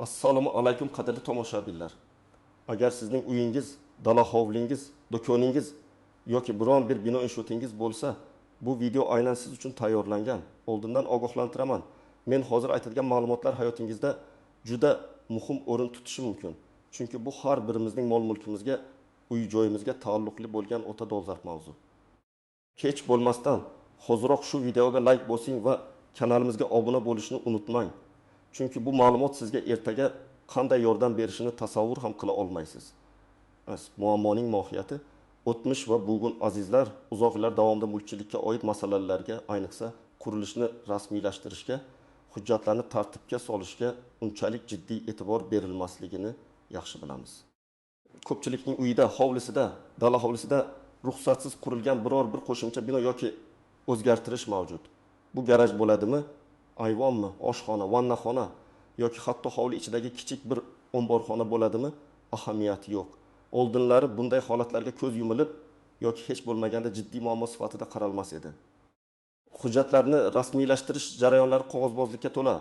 Assalomu alaykum qadrli tomoshabinlar. Agar sizning uyingiz, dala hovlingiz, do'koningiz yoki biron bir bino inshootingiz bo'lsa, bu video aynan siz uchun tayyorlangan. Oldindan ogohlantiraman. Men hozir aytadigan ma'lumotlar hayotingizda juda muhim o'rin tutishi mumkin. Chunki bu har birimizning mol-mulkimizga, uy-joyimizga taalluqli bo'lgan o'ta dolzarb mavzu. Kech bo'lmasdan hoziroq shu videoga like bosing va kanalimizga obuna bo'lishni unutmang. Chunki bu ma'lumot sizga ertaga qanday yordam berishini tasavvur ham qila olmaysiz. Muammoning mohiyati o'tmish va bugun azizlar uzoq yillar davomida mulkchilikka oid masalalarga, ayniqsa qurilishni rasmiylashtirishga, hujjatlarni tartibga solishga unchalik jiddiy e'tibor berilmasligini yaxshi bilamiz. Ko'pchilikning uyida, hovlisida, dala hovlisida ruxsatsiz qurilgan biror bir qo'shimcha bino yoki o'zgartirish mavjud. Bu garaj bo'ladimi, ayvonmi, oshxona, vannaxona yoki hatto hovli ichidagi kichik bir omborxona bo'ladimi, ahamiyati yo'q. Oldinlari bunday holatlarga ko'z yumilib yoki hech bo'lmaganda jiddiy muammo sifatida qaralmas edi. Hujjatlarni rasmiylashtirish jarayonlari qog'ozbozlikka to'la,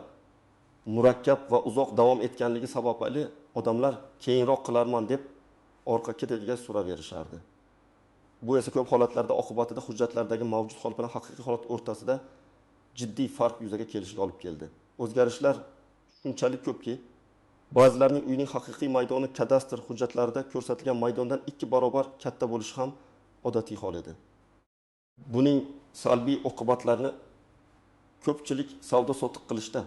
murakkab va uzoq davom etganligi sababli odamlar keyinroq qilarman deb orqa ketiga suraverishardi. Bu esa ko'p holatlarda oqibatida hujjatlardagi mavjud holat bilan haqiqiy holat o'rtasida jiddiy farq yuzaga kelishiga olib keldi. O'zgarishlar shunchalik ko'pki, ba'zilarning uyining haqiqiy maydoni kadastr hujjatlarida ko'rsatilgan maydondan 2 barobar katta bo'lishi ham odatiy hol edi. Buning salbiy oqibatlarini ko'pchilik savdo-sotiq qilishda,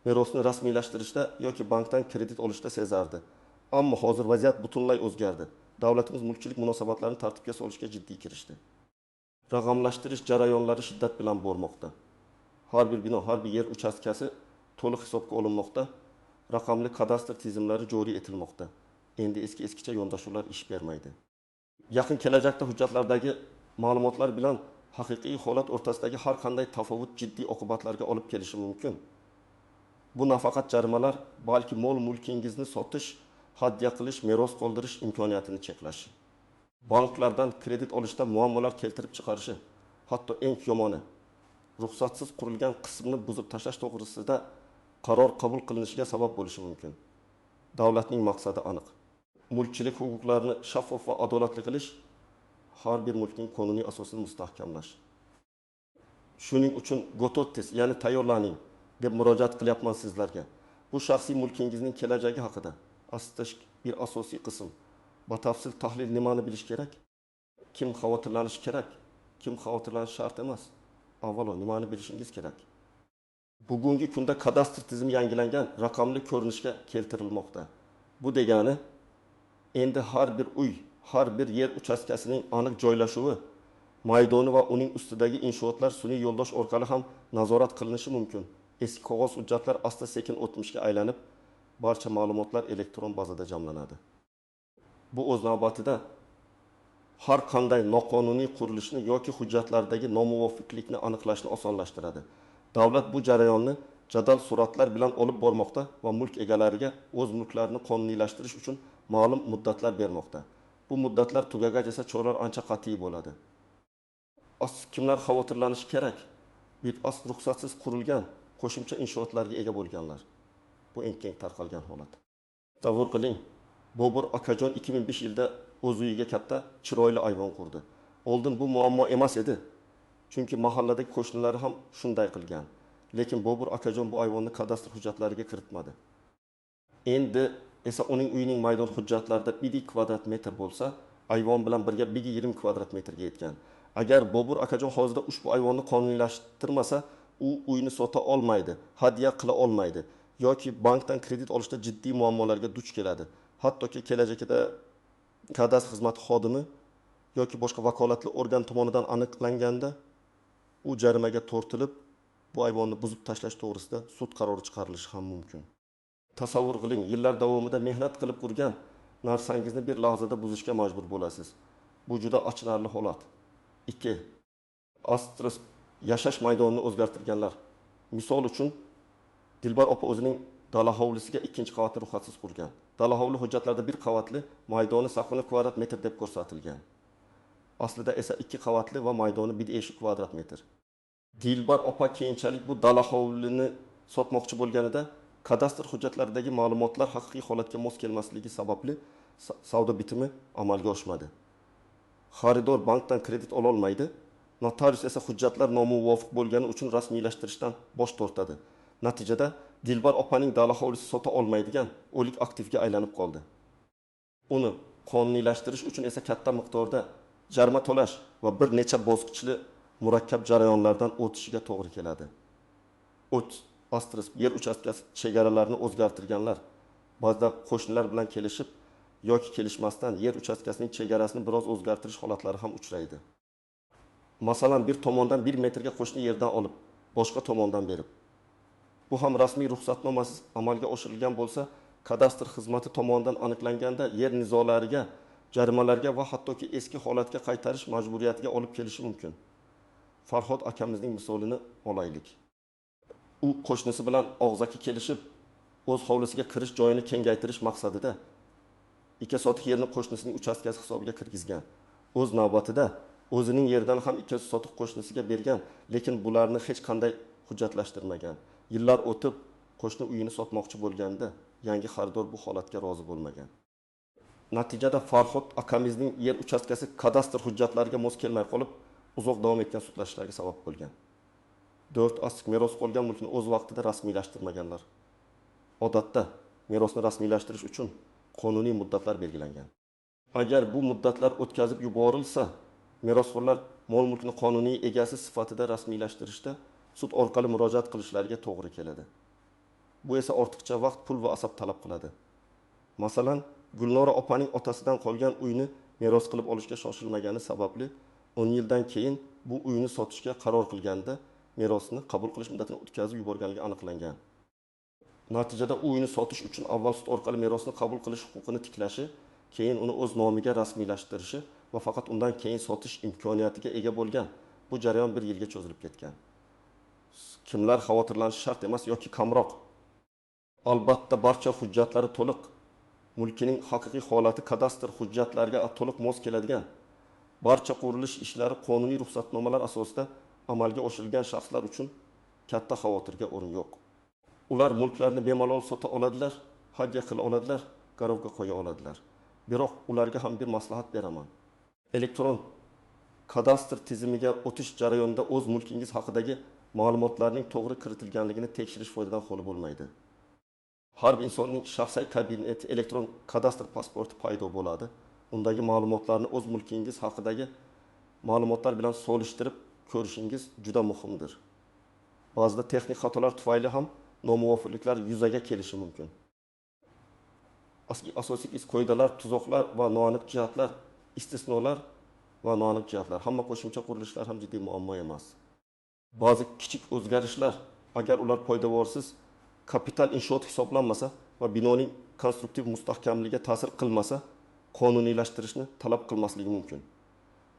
merosni rasmiylashtirishda yoki bankdan kredit olishda sezardi. Ammo hozir vaziyat butunlay o'zgardi. Davlatimiz mulkchilik munosabatlarini tartibga solishga jiddiy kirishdi. Raqamlashtirish jarayonlari shiddat bilan bormoqda. Har bir bino, har bir yer uchastkasi to'liq hisobga olinmoqda. Raqamli kadastr tizimlari joriy etilmoqda. Endi eski-eskicha yondashuvlar ish bermaydi. Yaqin kelajakda hujjatlardagi ma'lumotlar bilan haqiqiy holat o'rtasidagi har qanday tafovut jiddiy oqibatlarga olib kelishi mumkin. Bu nafaqat jarimalar, balki mol-mulkingizni sotish, hadya qilish, meros qoldirish imkoniyatini cheklash. Banklardan kredit olishda muammolar keltirib chiqarishi, hatto eng yomoni ruxsatsiz qurilgan qismni buzib tashlash to'g'risida qaror qabul qilinishiga sabab bo'lishi mumkin. Davlatning maqsadi aniq. Mulkchilik huquqlarini shaffof va adolatli qilish, har bir mulkning qonuniy asosini mustahkamlash. Shuning uchun gotottes, ya'ni tayyorlaning deb murojaat qilyapman sizlarga. Bu shaxsiy mulkingizning kelajagi haqida aslida bir asosiy qism. Batafsil tahlil nimani bilish kerak? Kim xavotirlanishi kerak? Kim xavotirlanishi shart emas. Avvalo nimani bilishingiz kerak? Bugungi kunda kadastr tizimi yangilangan raqamli ko'rinishga keltirilmoqda. Bu degani endi har bir uy, har bir yer uchastkasining aniq joylashuvi, maydoni va uning ustidagi inshootlar sun'iy yo'ldosh orqali ham nazorat qilinishi mumkin. Eski qog'oz hujjatlar asta-sekin o'tmishga aylanib, barcha ma'lumotlar elektron bazada jamlanadi. Bu o'z navbatida har qanday noqonuniy qurilishni yoki hujjatlardagi nomuvofiqlikni aniqlashni osonlashtiradi. Davlat bu jarayonni jadal suratlar bilan olib bormoqda va mulk egalariga o'z mulklarini qonuniylashtirish uchun ma'lum muddatlar bermoqda. Bu muddatlar tugagach esa choralar ancha qat'iy bo'ladi. Kimlar xavotirlanishi kerak? Bir ruxsatsiz qurilgan qo'shimcha inshootlarga ega bo'lganlar. Bu eng keng tarqalgan holat. Tasavvur qiling, Bobur akajon 2005 yilda o'z uyiga katta, chiroyli ayvon qurdi. Oldin bu muammo emas edi. Chunki mahalladagi qo'shnilari ham shunday qilgan. Lekin Bobur akajon bu ayvonni kadastr hujjatlariga kiritmadi. Endi esa uning uyining maydon hujjatlarida 1 kvadrat metr bo'lsa, ayvon bilan birga 1,5 kvadrat metrga yetgan. Agar Bobur akajon hozirda ushbu ayvonni qonuniylashtirmasa, u uyni sota olmaydi, hadya qila olmaydi yoki bankdan kredit olishda jiddiy muammolarga duch keladi. Hattoki kelajakda kadastr xizmati xodimi yoki boshqa vakolatli organ tomonidan aniqlanganda u jarimaga tortilib, bu ayvonni buzib tashlash to'g'risida sud qarori chiqarilishi ham mumkin. Tasavvur qiling, yillar davomida mehnat qilib qurgan narsangizni bir lahzada buzishga majbur bo'lasiz. Bu juda achinarli holat. 2. Astros yashash maydonini o'zgartirganlar. Misol uchun Dilbar opa o'zining dala hovlisiga 2-chi qavatni ruxsatsiz qurgan. Dala hovli hujjatlarda 1 qavatli, maydoni 80 kvadrat metr deb ko'rsatilgan. Aslida esa 2 qavatli va maydoni 1,5 kvadrat metr. Dilbar opa keyinchalik bu dala hovlini sotmoqchi bo'lganida Kadastr hujjatlaridagi ma'lumotlar haqiqiy holatga mos kelmasligi sababli savdo bitimi amalga oshmadi. Xaridor bankdan kredit ololmaydi, notarius esa hujjatlar nomuvofiq bo'lgani uchun rasmiylashtirishdan bosh tortadi. Natijada Dilbar opaning dala hovlisi sota olmaydigan o'lik aktivga aylanib qoldi. Uni qonuniylashtirish uchun esa katta miqdorda jarima to'lash va bir necha bosqichli murakkab jarayonlardan o'tishiga to'g'ri keladi. Asterisk yer uchastkasi chegaralarini o'zgartirganlar ba'zida qo'shnilar bilan kelishib yoki kelishmasdan yer uchastkasining chegarasini biroz o'zgartirish holatlari ham uchraydi. Masalan, bir tomondan 1 metrga qo'shni yerdan olib, boshqa tomondan berib. Bu ham rasmiy ruxsatnomasiz amalga oshirilgan bo'lsa, kadastr xizmati tomonidan aniqlanganda yer nizolariga, jarimalarga va hattoki eski holatga qaytarish majburiyatiga olib kelishi mumkin. Farhod akamizning misolini olaylik. U qo'shnisi bilan og'zaki kelishib, o'z hovlisiga kirish joyini kengaytirish maqsadida 2 sotix yerni qo'shnisining uchastkasi hisobiga kirgizgan. O'z navbatida o'zining yeridan ham 2 sotix qo'shnisiga bergan, lekin bularni hech qanday hujjatlashtirmagan. Yillar o'tib qo'shni uyini sotmoqchi bo'lganda yangi xaridor bu holatga rozi bo'lmagan. Natijada Farhod akamizning yer uchastkasi kadastr hujjatlariga mos kelmay qolib, uzoq davom etgan sudlashlarga sabab bo'lgan. 4 asr meros qolgan mulkni o'z vaqtida rasmiylashtirmaganlar. Odatda merosni rasmiylashtirish uchun qonuniy muddatlar belgilangan. Agar bu muddatlar o'tkazib yuborilsa, merosxo'rlar mol-mulkni qonuniy egasi sifatida rasmiylashtirishda sud orqali murojaat qilishlariga to'g'ri keladi. Bu esa ortiqcha vaqt, pul va asab talab qiladi. Masalan, Gulnora opaning otasidan qolgan uyni meros qilib olishga shoshilmagani sababli 10 yildan keyin bu uyni sotishga qaror qilganda merosni qabul qilish muddatini o'tkazib yuborganligi aniqlangan. Natijada u uyni sotish uchun avval sud orqali merosni qabul qilish huquqini tiklashi, keyin uni o'z nomiga rasmiylashtirishi va faqat undan keyin sotish imkoniyatiga ega bo'lgan. Bu jarayon 1 yilga cho'zilib ketgan. Kimlar xavotirlanishi shart emas yoki kamroq? Albatta barcha hujjatlari to'liq, mulkining haqiqiy holati kadastr hujjatlariga to'liq mos keladigan, barcha qurilish ishlari qonuniy ruxsatnomalar asosida amalga oshirilgan shaxslar uchun katta xavotirga o'rin yo'q. Ular mulklarni bemalol sota oladilar, hadya qila oladilar, garovga qo'ya oladilar. Biroq ularga ham bir maslahat beraman. Elektron kadastr tizimiga o'tish jarayonida o'z mulkingiz haqidagi ma'lumotlarning to'g'ri kiritilganligini tekshirish foydadan xoli bo'lmaydi. Har bir insonning shaxsiy kabineti elektron kadastr pasporti paydo bo'ladi. Undagi ma'lumotlarni o'z mulkingiz haqidagi ma'lumotlar bilan solishtirib ko'rishingiz juda muhimdir. Ba'zida texnik xatolar tufayli ham nomuvofiqliklar yuzaga kelishi mumkin. Asosiy qoidalar, tuzoqlar va noaniq jihatlar, istisnolar va noaniq jihatlar. Hamma qo'shimcha qurilishlar ham jiddiy muammo emas. Ba'zi kichik o'zgarishlar, agar ular poydevorsiz kapital inshoot hisoblanmasa va binoning konstruktiv mustahkamligiga ta'sir qilmasa, qonuniylashtirishni talab qilmasligi mumkin.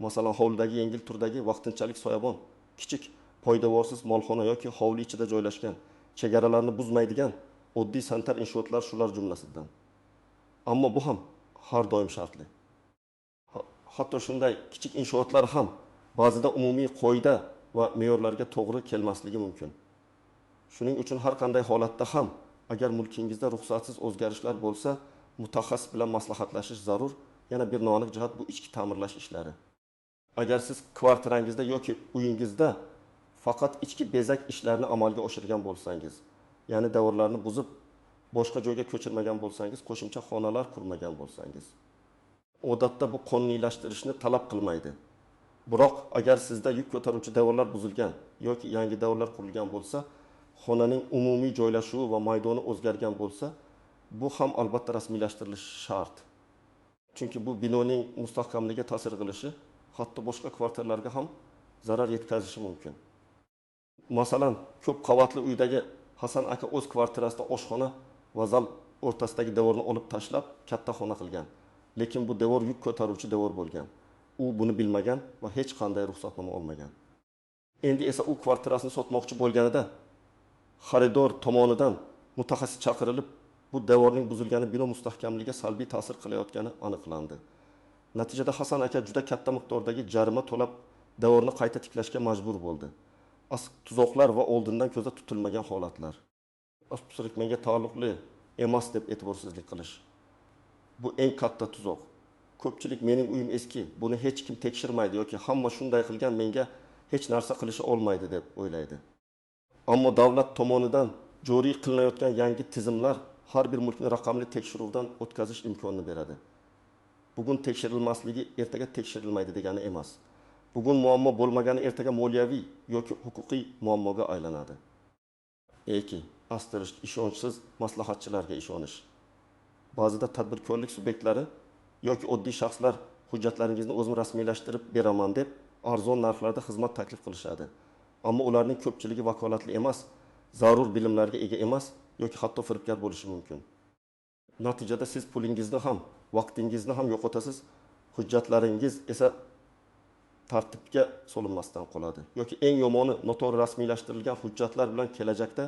Masalan, hovlidagi yengil turdagi vaqtinchalik soyabon, kichik poydevorsiz molxona yoki hovli ichida joylashgan, chegaralarni buzmaydigan oddiy sanitar inshootlar shular jumlasidan. Ammo bu ham har doim shartli. Hatto shunday kichik inshootlar ham ba'zida umumiy qoida va me'yorlarga to'g'ri kelmasligi mumkin. Shuning uchun har qanday holatda ham agar mulkingizda ruxsatsiz o'zgarishlar bo'lsa, mutaxassis bilan maslahatlashish zarur. Yana bir noaniq jihat bu ichki ta'mirlash ishlari. Agar siz kvartirangizda yoki uyingizda faqat ichki bezak ishlarini amalga oshirgan bo'lsangiz, ya'ni devorlarni buzib boshqa joyga ko'chirmagan bo'lsangiz, qo'shimcha xonalar qurmagan bo'lsangiz, odatda bu qonuniylashtirishni talab qilmaydi. Biroq agar sizda yuk ko'taruvchi devorlar buzilgan yoki yangi devorlar qurilgan bo'lsa, xonaning umumiy joylashuvi va maydoni o'zgargan bo'lsa, bu ham albatta rasmiylashtirilishi shart. Chunki bu binoning mustahkamligiga ta'sir qilishi, hatto boshqa kvartallarga ham zarar yetkazishi mumkin. Masalan, ko'p qavatli uydagi Hasan aka o'z kvartirasida oshxona va zal o'rtasidagi devorni olib tashlab katta xona qilgan. Lekin bu devor yuk ko'taruvchi devor bo'lgan. U buni bilmagan va hech qanday ruxsatnoma olmagan. Endi esa u kvartirasini sotmoqchi bo'lganida xaridor tomonidan mutaxassis chaqirilib, bu devorning buzilgani bino mustahkamligiga salbiy ta'sir qilayotgani aniqlandi. Natijada Hasan aka juda katta miqdordagi jarima to'lab devorni qayta tiklashga majbur bo'ldi. Tuzoqlar va oldindan ko'zda tutilmagan holatlar. Asterisk menga taalluqli emas deb e'tiborsizlik qilish. Bu eng katta tuzoq. Ko'pchilik mening uyim eski, buni hech kim tekshirmaydi yoki hamma shunday qilgan, menga hech narsa qilisha olmaydi deb o'ylaydi. Ammo davlat tomonidan joriy qilinayotgan yangi tizimlar har bir mulkni raqamli tekshiruvdan o'tkazish imkonini beradi. Bugun tekshirilmasligi ertaga tekshirilmaydi degani emas. Bugun muammo bo'lmagani ertaga moliyaviy yoki huquqiy muammoga aylanadi. 2. Asterisk ishonchsiz maslahatchilarga ishonish. Ba'zida tadbirkorlik subyektlari yoki oddiy shaxslar hujjatlaringizni o'zim rasmiylashtirib beraman deb arzon narxlarda xizmat taklif qilishadi. Ammo ularning ko'pchiligi vakolatli emas, zarur bilimlarga ega emas yoki hatto firibgar bo'lishi mumkin. Natijada siz pulingizni ham, vaqtingizni ham yo'qotasiz, hujjatlaringiz esa tartibga solinmasdan qoladi. Yoki eng yomoni, noto'g'ri rasmiylashtirilgan hujjatlar bilan kelajakda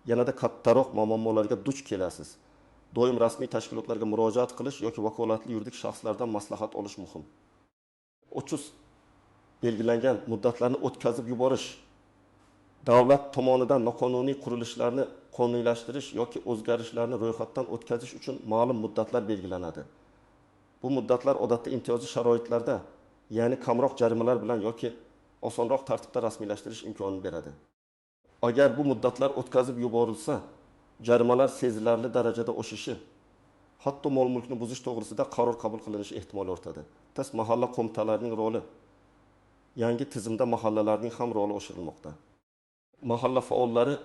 yanada kattaroq muammolarga duch kelasiz. Doim rasmiy tashkilotlarga murojaat qilish yoki vakolatli yuridik shaxslardan maslahat olish muhim. 3. Belgilangan muddatlarni o'tkazib yuborish. Davlat tomonidan noqonuniy qurilishlarni qonuniylashtirish yoki o'zgarishlarni ro'yxatdan o'tkazish uchun ma'lum muddatlar belgilanadi. Bu muddatlar odatda imtiyozli sharoitlarda, ya'ni kamroq jarimalar bilan yoki osonroq tartibda rasmiylashtirish imkonini beradi. Agar bu muddatlar o'tkazib yuborilsa, jarimalar sezilarli darajada oshishi, hatto mol-mulkni buzish to'g'risida qaror qabul qilinishi ehtimoli ortadi. Tas mahalla qo'mitalarining roli. Yangi tizimda mahallalarning ham roli oshirilmoqda. Mahalla faollari,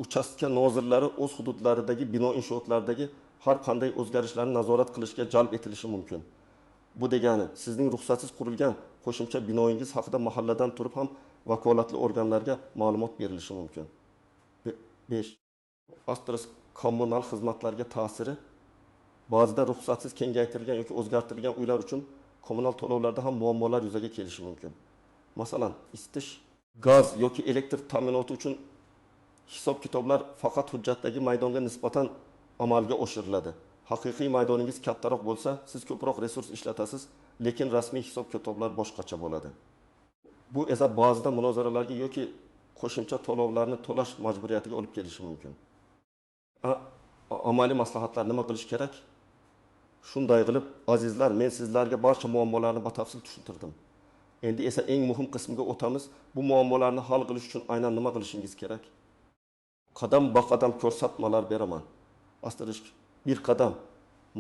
uchastka nozirlari o'z hududlaridagi bino inshootlardagi har qanday o'zgarishlarni nazorat qilishga jalb etilishi mumkin. Bu degani, sizning ruxsatsiz qurilgan qo'shimcha binoyingiz haqida mahalladan turib ham vakolatli organlarga ma'lumot berilishi mumkin. 5. Asterisk kommunal xizmatlarga ta'siri. Ba'zida ruxsatsiz kengaytirilgan yoki o'zgartirilgan uylar uchun kommunal to'lovlarda ham muammolar yuzaga kelishi mumkin. Masalan, isitish, gaz yoki elektr ta'minoti uchun hisob-kitoblar faqat hujjatdagi maydonga nisbatan amalga oshiriladi. Haqiqiy maydoningiz kattaroq bo'lsa, siz ko'proq resurs ishlatasiz, lekin rasmiy hisob-kitoblar boshqacha bo'ladi. Bu esa ba'zida munozaralarga yoki qo'shimcha to'lovlarni to'lash majburiyatiga olib kelishi mumkin. Amaliy maslahatlar nima qilish kerak? Shunday qilib, azizlar, men sizlarga barcha muammolarni batafsil tushuntirdim. Endi esa eng muhim qismiga o'tamiz. Bu muammolarni hal qilish uchun aynan nima qilishingiz kerak? Qadam ba qadam ko'rsatmalar beraman. Asterisk bir qadam.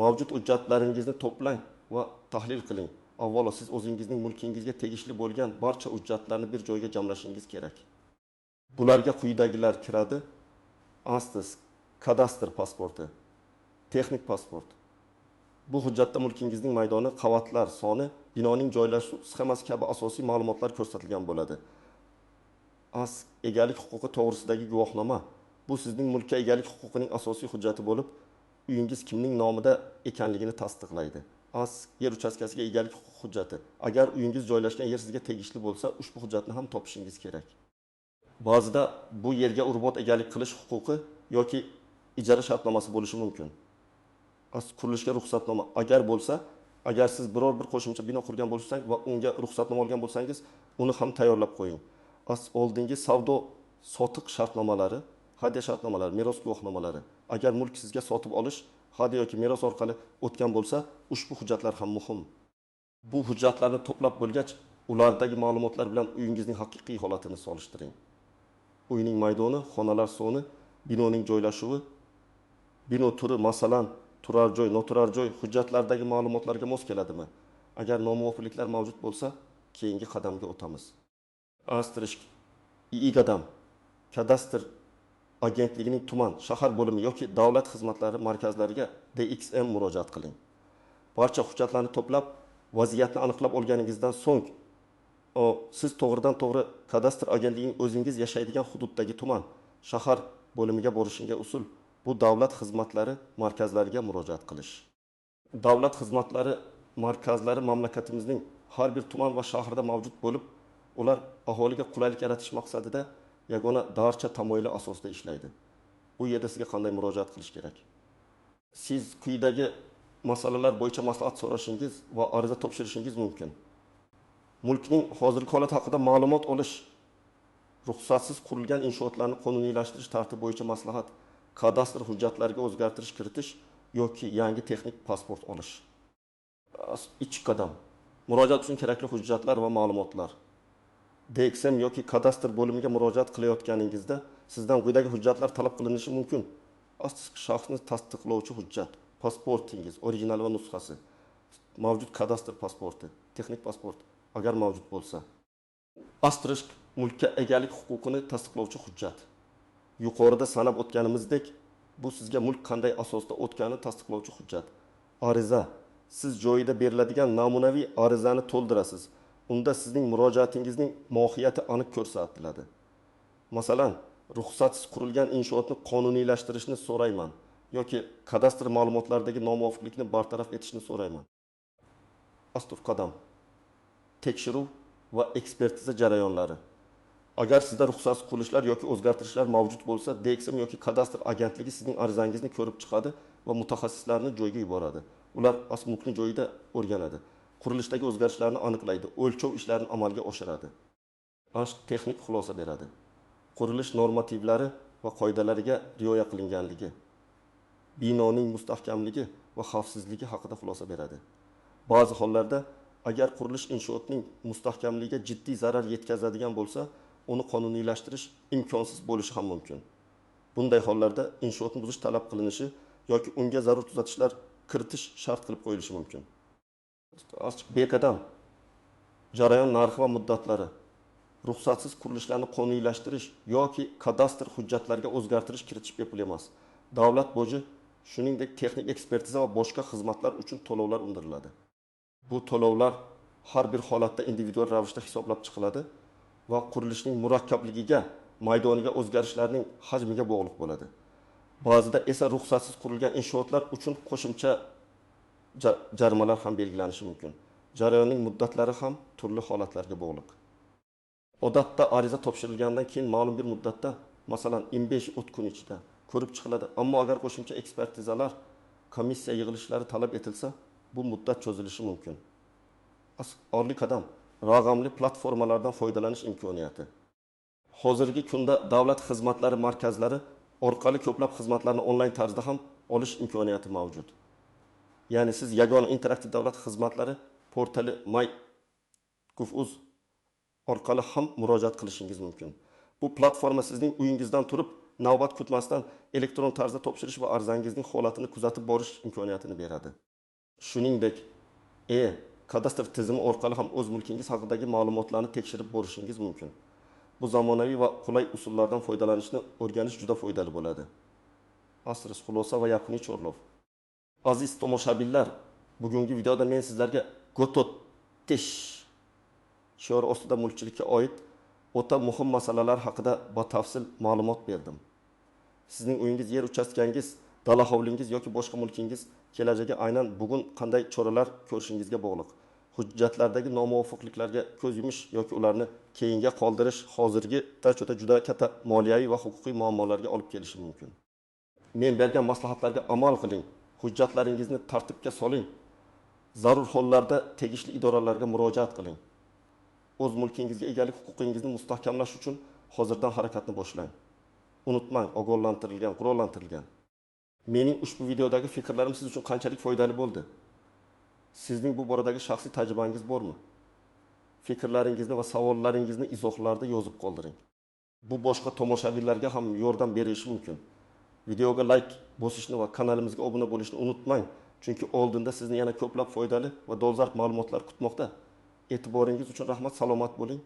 Mavjud hujjatlaringizni to'plang va tahlil qiling. Avvalo siz o'zingizning mulkingizga tegishli bo'lgan barcha hujjatlarni bir joyga jamlashingiz kerak. Bularga quyidagilar kiradi: asterisk kadastr pasporti, texnik pasport. Bu hujjatda mulkingizning maydoni, qavatlar soni, binoning joylashuv sxemasi kabi asosiy ma'lumotlar ko'rsatilgan bo'ladi. As egalik huquqi to'g'risidagi guvohnoma. Bu sizning mulkka egalik huquqining asosiy hujjati bo'lib, uyingiz kimning nomida ekanligini tasdiqlaydi. As yer uchastkasiga egalik huquqi hujjati. Agar uyingiz joylashgan yer sizga tegishli bo'lsa, ushbu hujjatni ham topishingiz kerak. Ba'zida bu yerga umrbod egalik qilish huquqi yoki ijara shartnomasi bo'lishi mumkin. As qurilishga ruxsatnoma agar bo'lsa, agar siz biror bir qo'shimcha bino qurgan bo'lsangiz va unga ruxsatnoma olgan bo'lsangiz, uni ham tayyorlab qo'ying. As oldingi savdo sotiq shartnomalari, hadya shartnomalari, meros guvohnomalari. Agar mulk sizga sotib olish, hadya yoki meros orqali o'tgan bo'lsa, ushbu hujjatlar ham muhim. Bu hujjatlarni to'plab bo'lgach, ulardagi ma'lumotlar bilan uyingizning haqiqiy holatini solishtiring. Uyning maydoni, xonalar soni, binoning joylashuvi, bino turi, masalan, turar joy, noturar joy hujjatlardagi ma'lumotlarga mos keladimi? Agar nomuvofiqliklar mavjud bo'lsa, keyingi qadamga o'tamiz. Asterisk qadam. Kadastr agentligining tuman, shahar bo'limi yoki davlat xizmatlari markazlariga DXM murojaat qiling. Barcha hujjatlarni to'plab, vaziyatni aniqlab olganingizdan so'ng, siz to'g'ridan-to'g'ri kadastr agentligining o'zingiz yashaydigan hududdagi tuman, shahar bo'limiga borishingga usul bu davlat xizmatlari markazlariga murojaat qilish. Davlat xizmatlari markazlari mamlakatimizning har bir tuman va shahrida mavjud bo'lib, ular aholiga qulaylik yaratish maqsadida yagona darcha tamoyili asosida ishlaydi. Bu yerda sizga qanday murojaat qilish kerak? Siz quyidagi masalalar bo'yicha maslahat so'rashingiz va ariza topshirishingiz mumkin. Mulkning hozirgi holati haqida ma'lumot olish, Ruxsatsiz qurilgan inshootlarni qonuniylashtirish tartibi bo'yicha maslahat, kadastr hujjatlariga o'zgartirish kiritish yoki yangi texnik pasport olish. Ikki qadam. Murojaat uchun kerakli hujjatlar va ma'lumotlar. DXM yoki kadastr bo'limiga murojaat qilayotganingizda sizdan quyidagi hujjatlar talab qilinishi mumkin. Shaxsni tasdiqlovchi hujjat, pasportingiz, original va nusxasi, mavjud kadastr pasporti, texnik pasport agar mavjud bo'lsa. Asterisk mulkka egalik huquqini tasdiqlovchi hujjat. Yuqorida sanab o'tganimizdek, bu sizga mulk qanday asosda o'tganini tasdiqlovchi hujjat. Ariza. Siz joyida beriladigan namunaviy arizani to'ldirasiz. Unda sizning murojaatingizning mohiyati aniq ko'rsatiladi. Masalan, ruxsatsiz qurilgan inshootni qonuniylashtirishni so'rayman yoki kadastr ma'lumotlaridagi nomuvofiqlikni bartaraf etishni so'rayman. Astur qadam. Tekshiruv va ekspertiza jarayonlari. Agar sizda ruxsatsiz qurilishlar yoki o'zgartirishlar mavjud bo'lsa, DXM yoki kadastr agentligi sizning arizangizni ko'rib chiqadi va mutaxassislarni joyga yuboradi. Ular mulkni joyida o'rganadi, qurilishdagi o'zgarishlarni aniqlaydi, o'lchov ishlarini amalga oshiradi. Texnik xulosa beradi. Qurilish normativlari va qoidalariga rioya qilinganligi, binoning mustahkamligi va xavfsizligi haqida xulosa beradi. Ba'zi hollarda agar qurilish inshootning mustahkamligiga jiddiy zarar yetkazadigan bo'lsa, uni qonuniylashtirish imkonsiz bo'lishi ham mumkin. Bunday hollarda inshootni buzish talab qilinishi yoki unga zarur tuzatishlar kiritish shart qilib qo'yilishi mumkin. Beqadam jarayon narxi va muddatlari. Ruxsatsiz qurilishlarni qonuniylashtirish yoki kadastr hujjatlariga o'zgartirish kiritish bepul emas. Davlat boji, shuningdek texnik ekspertiza va boshqa xizmatlar uchun to'lovlar undiriladi. Bu to'lovlar har bir holatda individual ravishda hisoblab chiqiladi va qurilishning murakkabligiga, maydoniga o'zgarishlarning hajmiga bog'liq bo'ladi. Ba'zida esa ruxsatsiz qurilgan inshootlar uchun qo'shimcha jarimalar ham belgilanishi mumkin. Jarayonning muddatlari ham turli holatlarga bog'liq. Odatda ariza topshirilgandan keyin ma'lum bir muddatda, masalan 15 kun ichida ko'rib chiqiladi. Ammo agar qo'shimcha ekspertizalar, komissiya yig'ilishlari talab etilsa, bu muddat cho'zilishi mumkin. Orli qadam raqamli platformalardan foydalanish imkoniyati. Hozirgi kunda davlat xizmatlari markazlari orqali ko'plab xizmatlarni onlayn tarzda ham olish imkoniyati mavjud. Ya'ni siz yagona interaktiv davlat xizmatlari portali my.gov.uz orqali ham murojaat qilishingiz mumkin. Bu platforma sizning uyingizdan turib, navbat kutmasdan elektron tarzda topshirish va arizangizning holatini kuzatib borish imkoniyatini beradi. Shuningdek, kadastr tizimi orqali ham o'z mulkingiz haqidagi ma'lumotlarni tekshirib borishingiz mumkin. Bu zamonaviy va qulay usullardan foydalanishni o'rganish juda foydali bo'ladi. Asris xulosa va yakuniy chorlov. Aziz tomoshabinlar, bugungi videoda men sizlarga Gototish shiori ostida mulkchilikka oid o'ta muhim masalalar haqida batafsil ma'lumot berdim. Sizning uyingiz, yer uchastkangiz, dala hovlingiz yoki boshqa mulkingiz kelajagi aynan bugun qanday choralar ko'rishingizga bog'liq. Hujjatlardagi nomuvofiqliklarga ko'z yumish yoki ularni keyinga qoldirish hozirgi tartibda juda katta moliyaviy va huquqiy muammolarga olib kelishi mumkin. Men bergan maslahatlarga amal qiling, hujjatlaringizni tartibga soling, zarur hollarda tegishli idoralarga murojaat qiling. O'z mulkingizga egalik huquqingizni mustahkamlash uchun hozirdan harakatni boshlang. Unutmang, ogohlantirilgan, qurollantirilgan. Mening ushbu videodagi fikrlarim siz uchun qanchalik foydali bo'ldi? Sizning bu boradagi shaxsiy tajribangiz bormi? Fikrlaringizni va savollaringizni izohlarda yozib qoldiring. Bu boshqa tomoshabinlarga ham yordam berishi mumkin. Videoga like bosishni va kanalimizga obuna bo'lishni unutmang, chunki oldinda sizni yana ko'plab foydali va dolzarb ma'lumotlar kutmoqda. E'tiboringiz uchun rahmat, salomat bo'ling.